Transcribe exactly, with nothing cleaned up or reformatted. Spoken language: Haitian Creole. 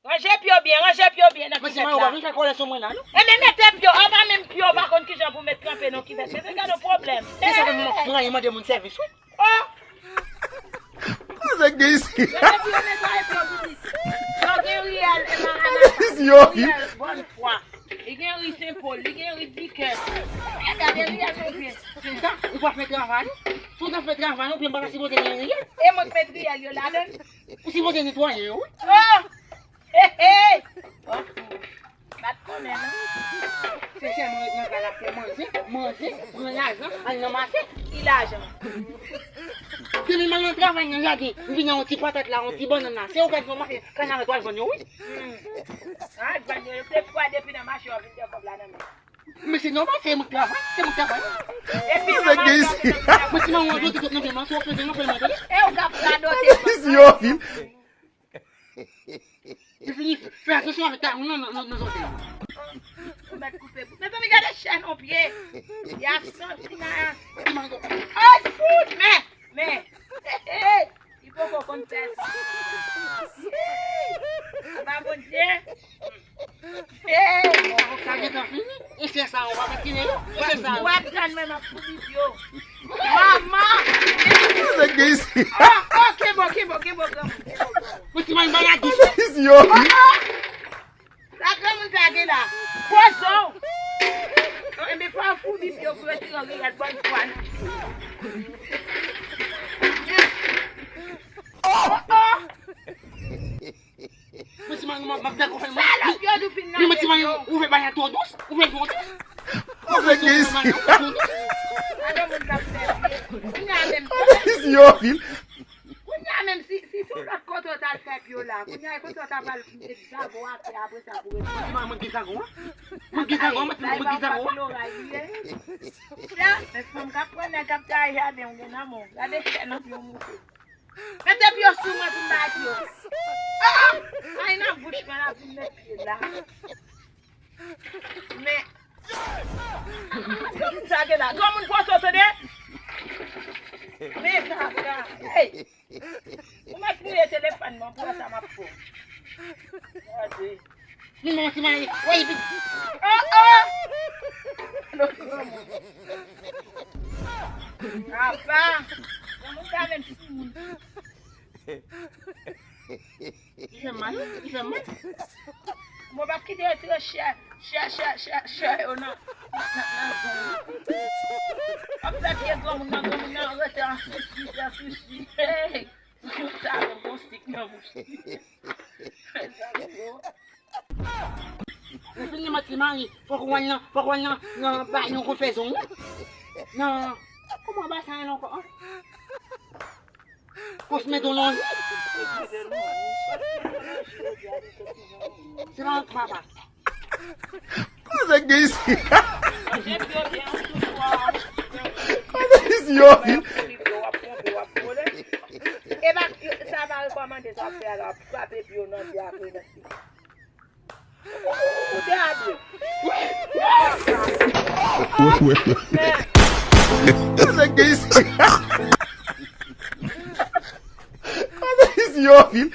Ranje pye w byen, ranje pye w byen nan kivèt la. Mwen pa vin fè kòlè sou mwen la, non. Ebyen, mete pye w, anba menm pye w, pa konn kijan pou met kanpe nan kivèt. Mete gade yon pwoblèm. Kisa ke mwen, mwen mande moun sèvis, wi. Oh! Kote gen isi? Mete pye w netwaye pye w pitit. Yo gen riyèl, e marana. Isi yo. Riyèl, bòn fwa. Li gen ri Senpòl, li gen ri Dikèn. E gade riyèl nou byen. Se sa, ou pa fè travay. Si w ta fè travay, ou byen pa ta sipoze gen riyèl. E mwen k met riyèl yo ladan l. Ou sipoze netwaye yo, wi. Oh! Hey, hey! Bat konnen, non? Se sèlman ret nan kay la fè manje, manje, pran lajan, al nan mache. Ki lajan? Depi m al nan travay nan jaden, m vin ak yon ti patat la, yon ti bannann la. Se ou k al nan mache, kanaryo al vann yo, wi. Hmm. Ah, vann yo, yo te fwa depi nan mache, yo vin gen kòb la nan men. Men se nòmal, se mwen k travay, se mwen k travay. Epi, mwen ti manman radote tout nan men mwen, si w ap fè gen yon fè mwen, tande? E ou k ap radote. Isi yo vin. Li fini fè atansyon avèk tayon nan, nan, nan, nan zòrèy. Ou mèt koupe bout. Mezanmi, gade chèn yon pye. Y ap santi nan. Ay, fout, men, men. Li poko konn fè sa. Aba Bondye. Sa gentan fini. E se sa, ou pa mèt kite yo. E se sa. W ap tann mwen, m ap foubi yo. Mama! Sa gen isi? Oh, oh, kenbe w, kenbe w, kenbe w, granmoun, kenbe w, granmoun. Mwen ti manman la di. Sa gen isi yo? Oh, oh! Sa granmoun sa gen la? Poze w! Oh, enben, fò w foubi yo pou yo tire yon riyèl bòn fwa nan. Oh, oh! Mwen ti manman, m ap dakò fè mwen. Salòp yo, nou fin nan tèt yo. Mwen ti manman, ou fè bagay twò dous, ou fè twò dous. Ou fè twò dous. Gade moun k ap fè pye. Kounye a menm. Isi yo vin. Kounye a menm si, si se yon lòt kote w t al fè pye w la, kounye a e kote w ta pral met zago atè apre sa pou ret. Mwen ti manman, mwen gen zago, wi. Mwen gen zago, mwen ti manman, mwen gen zago, wi. Sa, men fanm k ap pran nèg k ap travay jaden, ou gen nan men w. Gade chèn nan pye w moute. Mete pye w sou mwen pou m bay pye w. Ah! Ay nan bouch mwen la pou m met pye la. Men. Sa gen la. Granmoun pran sot de. Men kaka. Hey! Ou mèt mouye telefòn mwen pou wè sa m ap fè w. Gade. Ni mwen ti mari. Woy, epi. Oh, oh! Apa! Granmoun sa menm sou moun. Li fè mal, li fè mal. Mwen p ap kite yo tire chè, chè, chè, chè, chè yo nan, nan, nan, nan zon yo. W ap fè pye granmoun nan, granmoun nan rete an sousi, an sousi. Hey! Sa yo bon sik nan bouch li. Sa yo bon. Ou fini mati mari, fòk ou al nan, fòk ou al nan, nan ba yon kout fè zong. Nan, kòman ba sa rele ankò, an? Kosmetolonji. Se pa papa. Kote gen isi? Kote isi yo vin? E pa, sa pa rekòmande sa w ap fè a la, w ap frape pye w nan dye apre nan figi. Ou te ale. Kote gen isi? Kote isi yo vin?